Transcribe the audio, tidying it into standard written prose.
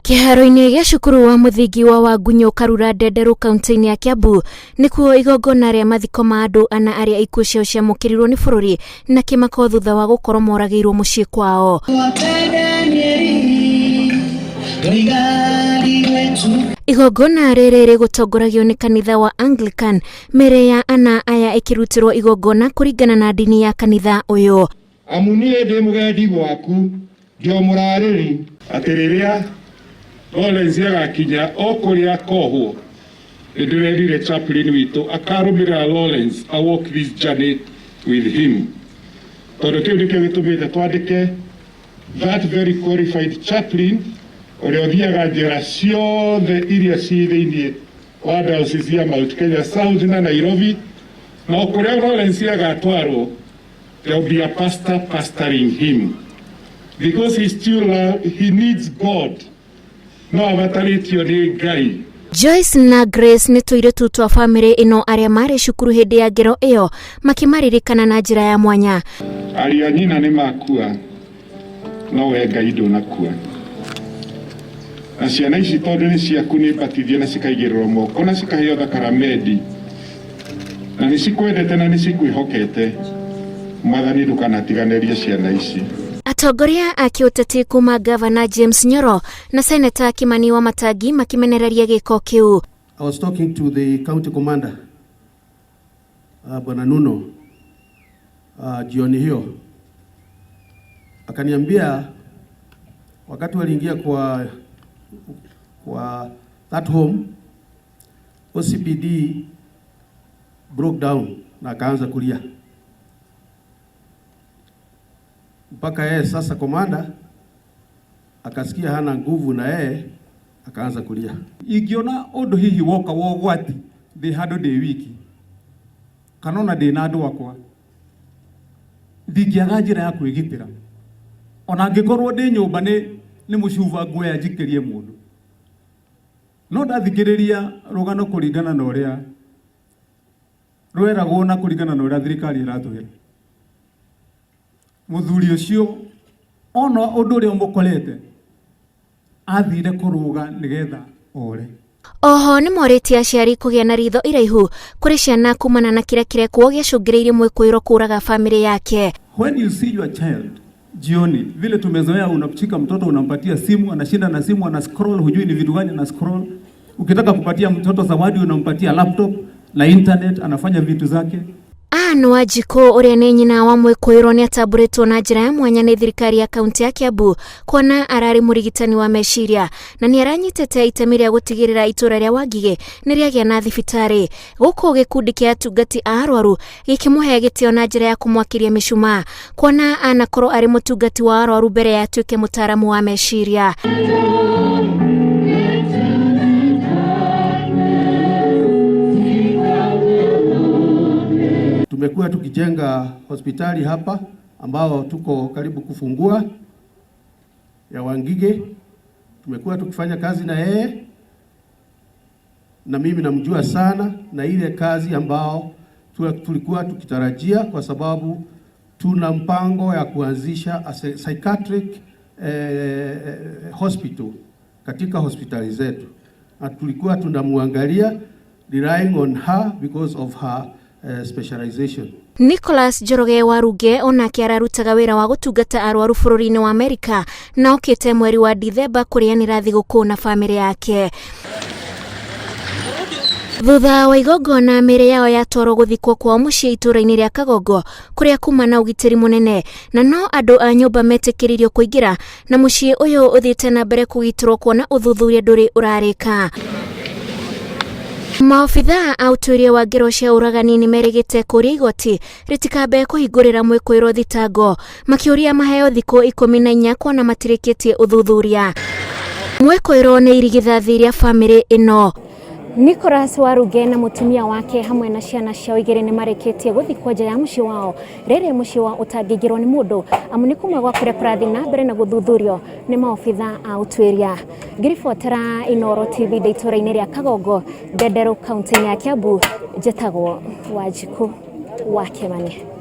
Kĩharo-inĩ gĩa cukuru wa mũthingi wa Wangunyũ Karura Ndenderu kaunti-inĩ ya Kiambu nĩkuo igongona rĩa mathiko ma andũ ana arĩa ikuũ ciao ciamũkĩrirwo nĩ bũrũri na kĩmako thutha wa gũkorwo moragĩirwo mũciĩ kwao. Igongona rĩrĩ rĩgũtongoragio nĩ kanitha wa Anglican, mĩĩrĩ ya ana aya ĩkĩrutĩrwo igongona kũringana na ndini ya kanitha ũyũ. Amu niĩ ndĩ mũgendi gwaku, ndĩ o mũraarĩri. Atĩ rĩrĩa Lawrence agakinya o kũrĩa akohwo, nĩ ndĩrerire chaplain witũ akarũmĩrĩra Lawrence a walk this journey with him, tondũ kĩu nĩkĩo gĩtũmĩte twandĩke that very qualified chaplain ũrĩa ũthiaga njera ciothe iria ciĩ thĩinĩ wa diocese ya Mount Kenya South na Nairobi, na o kũrĩa Lawrence agatwarwo there will be a pastor pastoring him because he still he needs God, no abatarĩtio nĩ Ngai. Joyce na Grace nĩ tũirĩtu twa famĩlĩ ĩno arĩa marĩ cukuru hĩndĩ ya ngero ĩyo makĩmaririkana na njĩra ya mwanya. Ariũ a nyina nĩ makua, no we Ngai ndũnakua. Na ciana ici tondũ nĩ ciaku nĩ batithie na cikaigĩrĩrwo moko na cikaheo thakaramendi, na nĩ cikwendete na nĩ cikwĩhokete, Mwathani ndũkanatiganĩrie ciana ici. Atongoria a kĩũteti kuma Gavana James Nyoro na Seneta Kimani Wamatangi makĩmenereria gĩko kĩu. I was talking to the county commander Bwana Nuno jioni hiyo, akaniambia wakati waliingia kwa that home, OCPD broke down na akaanza kulia mpaka yeye sasa komanda akasikia hana nguvu na yeye akaanza kulia. Ingiona undu hihi woka wa ũgwati ndĩ handũ ndĩ wiki kana ona ndĩ na andũ akwa, ndingĩaga njĩra ya kwĩgitĩra ona angĩkorwo ndĩ nyũmba nĩ mũcuba nguoya njikĩrie mũndũ. No ndathikĩrĩria rũgano kũringana na ũrĩa rweragwo na kũringana na ũrĩa thirikari ĩratwĩra, mũthuri ũcio ona ũndũ ũrĩa ũmũkorete athire kũrũga nĩgetha ore. Oho nĩ morĩtie aciari kũgĩa na ritho iraihu kũrĩ ciana kumana na kĩrĩa kĩrekwo gĩacũngĩrĩirie mwĩkũĩrwo kũraga famĩlĩ yake. When you see your child jioni, vile tumezoea, unamshika mtoto unampatia simu, anashinda na simu, ana scroll, hujui ni vitu gani ana scroll. Ukitaka kupatia mtoto zawadi unampatia laptop na internet, anafanya vitu zake. Anne Wanjikũ ũrĩa nĩ nyina wa mwĩkũĩrwo nĩ atambũrĩtwo na njĩra ya mwanya nĩ thirikari ya kaunti ya Kiambu kuona ararĩ mũrigitani wa meciria na nĩ aranyitĩte itemi rĩa gũtigĩrĩra itũra rĩa Wangigĩ nĩ rĩagĩa na thibitarĩ. Gũkũ gĩkundi kĩa atungati a arwaru gĩkĩmũhe gĩtĩo na njĩra ya kũmwakĩria mĩcumaa kuona anakorwo arĩ mũtungati wa arwaru mbere ya atuĩke mũtaaramu wa meciria. Tumekuwa tukijenga hospitali hapa ambao tuko karibu kufungua ya Wangige. Tumekuwa tukifanya kazi na yeye na mimi namjua sana, na ile kazi ambao tulikuwa tukitarajia, kwa sababu tuna mpango ya kuanzisha a psychiatric hospital katika hospitali zetu, na tulikuwa tunamwangalia relying on her because of her specialization. Nicholas Njoroge Waruge onake ararutaga wĩra wa gũtungata arwaru bũrũri-inĩ wa Amerika na okĩte mweri wa Dithemba kũrĩanĩra thigũkũ na famĩlĩ yake. Thutha wa igongona mĩĩrĩ yao yatwarwo gũthikwo kwao mũciĩ itũũra-inĩ rĩa Kagongo kũrĩa kuma na ũgitĩri mũnene, na no andũ a nyũmba metĩkĩririo kũingĩra, na mũciĩ ũyũ ũthiĩte na mbere kũgitĩrwo kuona ũthuthuria ndũrĩ ũrarĩka. Maobithaa a ũtuĩria wa ngero cia ũragani nĩ merĩgĩte kũria igoti rĩtikambe kũhingũrĩra mwĩkũĩrwo thitango, makĩũria maheo thikũ 14 kuona matirĩkĩtie ũthuthuria. Mwĩkũĩrwo nĩ irigithathi rĩa famĩlĩ ĩno. Nicholas Waruge na mũtumia wake hamwe na ciana ciao igĩrĩ nĩ marĩkĩtie gũthikwo nja ya mũciĩ wao, rĩrĩ mũciĩ wa ũtangĩingĩrwo nĩ mũndũ amu nĩ kuma gwa kũrĩa kũrathiĩ na mbere na gũthuthurio nĩ maobithaa a ũtuĩria. Ngĩribotera Inooro TV ndĩ itũũra-inĩ rĩa Kagongo, Ndenderũ, kaunti-inĩ ya Kiambu, njĩtagwo Wanjikũ wa Kĩmani.